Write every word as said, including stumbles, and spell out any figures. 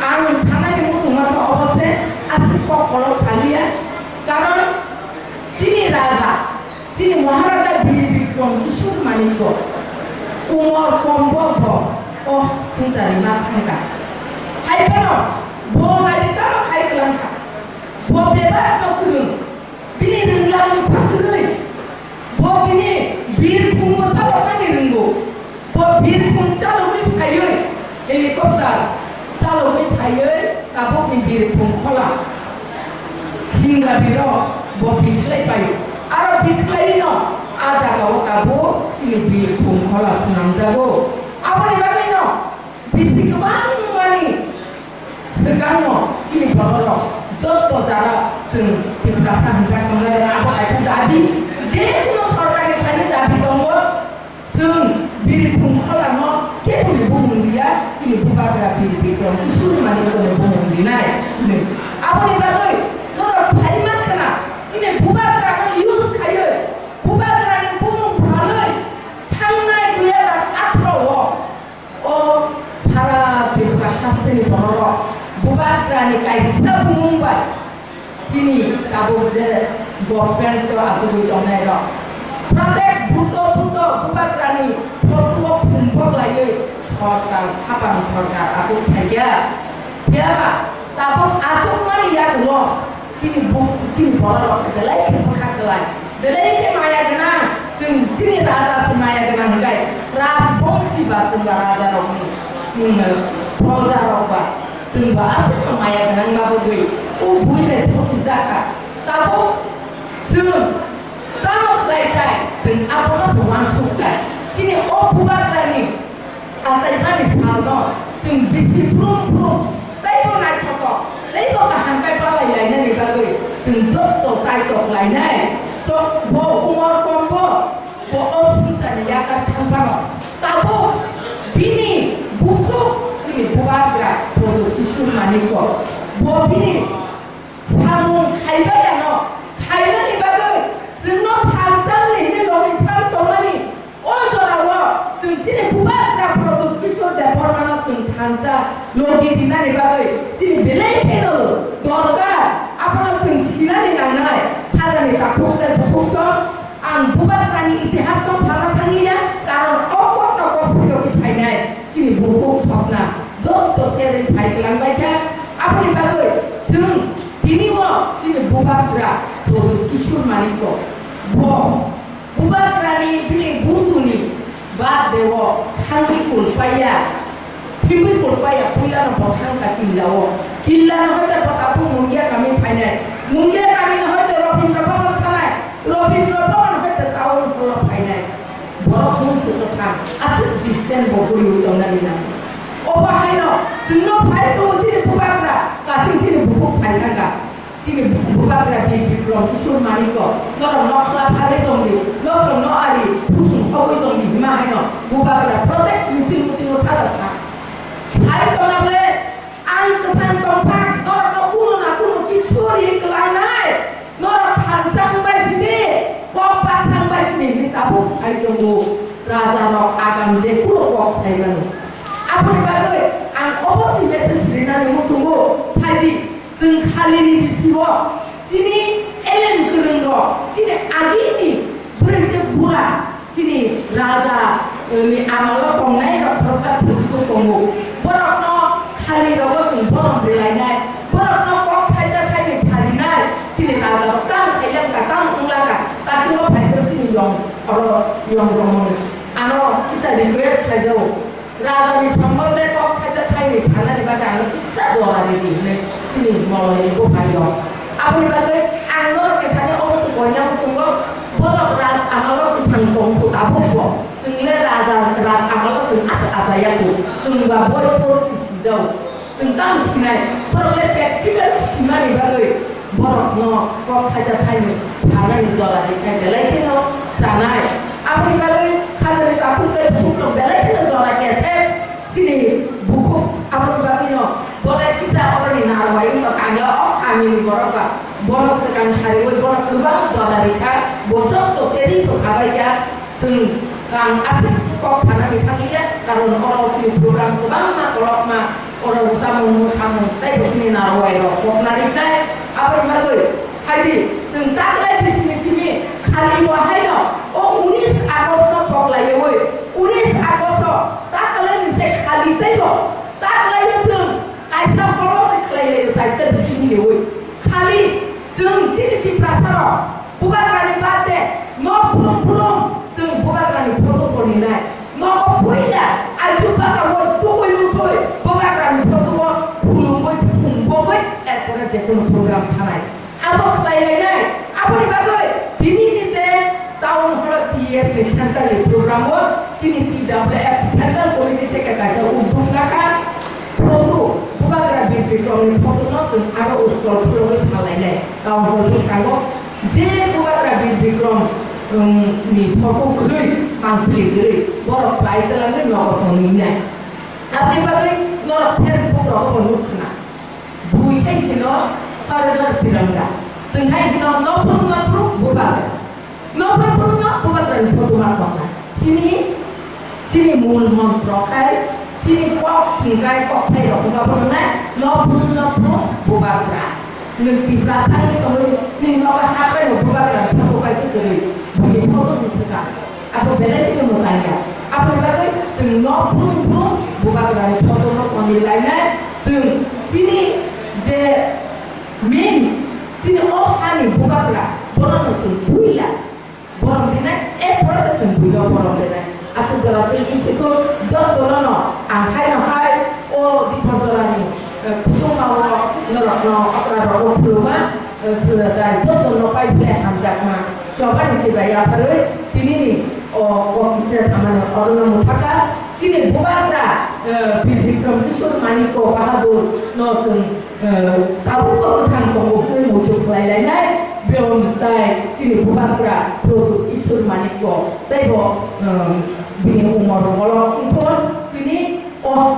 Ang sanani muchungma khe obo se, aswk kok kolok saliya, karon chini raja, chini Maharaja Bir Bikram Kishore Manikya umor kombo bo o swngcharni ma thangkha. Hai phano bo naidi tamo khai kwlangkha. Bo bebak no kwrwng, bini rwnglang no sakwrwi, bo bini birkhung bo chaloknani rwngo. Bo birkhung chalogwi phaiwi, helicopter chalogwi phaiwi tabukni birkhung khola Singapore-o bo bikhlai paio. Aro bikhlaino a jagao tabuk chini birkhung khola swnamjago. Aboni bagwino bisi kwbangmani swkangno chini bororok jotto jara chwng Tiprasa hwnjak tongnai rok abo kaisa dabi. Je kuno sorkarni thani dabi tongo, chwng birkhung kholano keboni bumung riya, chini bubagra Bir Bikram Kishore Manikyani bumung rinai hwnwi. Aboni bagwi norok sai mankha na, chini bubagrano use khaiwi, bubagrani bumung phalwi thangnai dui hajar atharo o O sara Tripura hasteni bororok bubagrani kaisa bumung bai chini tabuk je government-o achugwi tongnai rok. Protek buto buto bubagrani photo-o phungbok laiwi sorkar, hapang sorkar achuk phaikha. Phiyaba tabuk achukmani yagulo Chini bu-, chini bororok khe belai khe bwkha kwlai, belai khe maya gwnang, chwng chini raja se maya gwnang hwnkhe rajbongsi ba chwng ba rajarokni, chwng, projarok ba chwng ba aswkno maya gwnang ma bwgwi o bui bai thokijak kha. Tabuk chwng tamo khlai tai, chwng abono se uansuk tai. Chini o bubagrani Achaimani salno chwng bisi phrum phrum, teibo naithotok, teibo kaham khe palai lainani bagwi chwng jotto chaitok lainai. So, bo umor kombo, bo o swngcharni yakar thangphano tabuk bini busuk chini bubagra Pradyot Kishore Manikya, bo bini samung khaibai ano khainani bagwi chwngno thansa hwnwi hwnwi logi san tongmani. O jorao chwng chini bubagra Pradyot Kishore Debbarmano chwng thansa logi rinani bagwi chini belai kheno dorkar. Abono chwng sinani nangnai, khajani takhuk tei bukhuk song. Ang bubagrani itihasno sana thangliya, karon o kokno kok phirogwi phainai chini bukhuk sokna jotto serwi sai kwlangbaikha. Aboni bagwi chwng tini o chini bubagra Pradyot Kishore Manikya bo Bubagrani bini busuni birthday-o thangwi kulpaiya, thwngwi kulpaiya, puilano bo thangkha killao. Killano hoite bo tabuk Mungia kami phainai. Mungia kamino hoite Rabindra Bhaban thanai. Rabindra Bhaban hoite Town Hall-o phainai. Borok mungsa kwthang aswk distance bo guriwi tongnani nango. Obo haino chwngno phai tongo chini bubagra, kasing chini bukhuk sai thangkha. Chini bubagra Bir Bikram Kishore Manikya, norok nokla phalwi tongdi, nosong no ari khusung thogwi tongdi hima haino bubagra protect misil mutingo sada sa. Sai tongna ble ang kwthang tongthak, norokno kuno na kuno kisu ri kwlangnai, norok thansa wngbai sidi, kok baksa wngbai sidi hinwi tabuk sai tongo. Rajarok agam je kuno kok sai mano. Aboni bagwi ang obo si message rinani muchungo, phaidi. Chwng khalini bisio chini elem kwrwngrok, chini agini bwrwi se bura, chini raja, eh, ni amalo tongnai rok khoroksa phuru tongo. Borokno khali rogo chwng borom rwlainai, borokno kok thaisa thaini sarinai, chini rajarok tamo khailangkha, tamo wnglangkha, dasingo phaiphuru chini yong, oro yong romoni. Ano kisa request khlaijago. Rajani sombonde kok thaisa thaini sanani bagwi ano kisa jora ridi hinwi chini moloni buphai rok. Aboni bagwi ang norok ni thani obo se koina muchungo borok raj amalo kwthang tongkhu tabukbo. Chwngle raja raj amalo chwng asa achayaku. Chwngba boi policy sijao. Chwng tamo sinai, borok le practical simani bagwi borokno kok thaisa thaini sanani jora riknai belai kheno chanai. Aboni bagwi khajani takhuk tei bukhuk rok belai kheno jora kesep chini bukhuk. Aboni bagwino bo le kisa oroni narwai wngkha kangla o kamini borok ba bono swkang sariwi bono kwbang jora rikha, bo jotto seri bwsabaikha. Chwng ang aswk kok sanani thangliya, karon oro chini program kwbangma kolokma Oro samung, samung, tei bosongni narwai rok kokna riknai. Aboni bagwi, haidi, chwng taklai bisini simi khali bo haino o unis August no koklaiwi, unis August o taklai ni se khali teibo taklai chwng kaisa poro se khlai laio, saita bisini lewi. Khali chwng chini Tiprasa rok Bubagrani birthday no phulum phulum chwng Bubagrani photo toninai. Nogo puila achu basa woi tukui musui Bubagrani photo o phulumui phumbogwi erpore jekono program thanai. Abo khlai lainai. Aboni bagwi tini ni je town hall o T F ni central ni program o chini T W F central committee theke kaisa uddog nakha. Photo, Bubagra Bir Bikrom ni photo no chwng aro uskol khulogwi phalai nai. Town hall bwskango je Bubagra Bir Bikrom, um, ni photo kwrwi, pangpili kwrwi, borok pai twlangwi nogo tongwi nai. Aboni bagwi norok Facebook rogo bo nuk khna. Bui khai hino Hor Ghar Tiranga. Chwng hai hino nophru nophru Bubagra. Nophru phru no Bubagra ni photo ma tongna. Chini, chini mul montro khai, chini kok thwngkai kok thai rok wngkha bono nai, nophru nophru Bubagra. Nwng Tiprasa ni tongwi, nwng nogo hapai no Bubagra ni photo pai kwrwi, buini photo se swkang. Abo belai kheno mwchangya. Aboni bagwi chwng nophru nophru Bubagra ni photo no tongwi lainai. Chwng chini je main, chini o hani Bubagra, bono no chwng buila. Borom dinai, ek process ni buino borom dinai. Aswk jora twi bisi thung, jotono no ang haino hai o Dipor jorani, eh, kuchukma o norokno okra rogo khuluma, eh, swnamdai jotono pai philai hamjakma. Chobani se bai yapharwi tinini o kok kisa samani orono mwthaka. Chini Bubagra, eh, Bir Bikrom Kishore Manikya Bahadur no chwng, eh, tabukbo kwthang tongo hwnwi muitu khlai lainai. Biyong tai chini Bubagra Pradyot Kishore Manikya teibo, eh, bini umor bolok wngthun chini o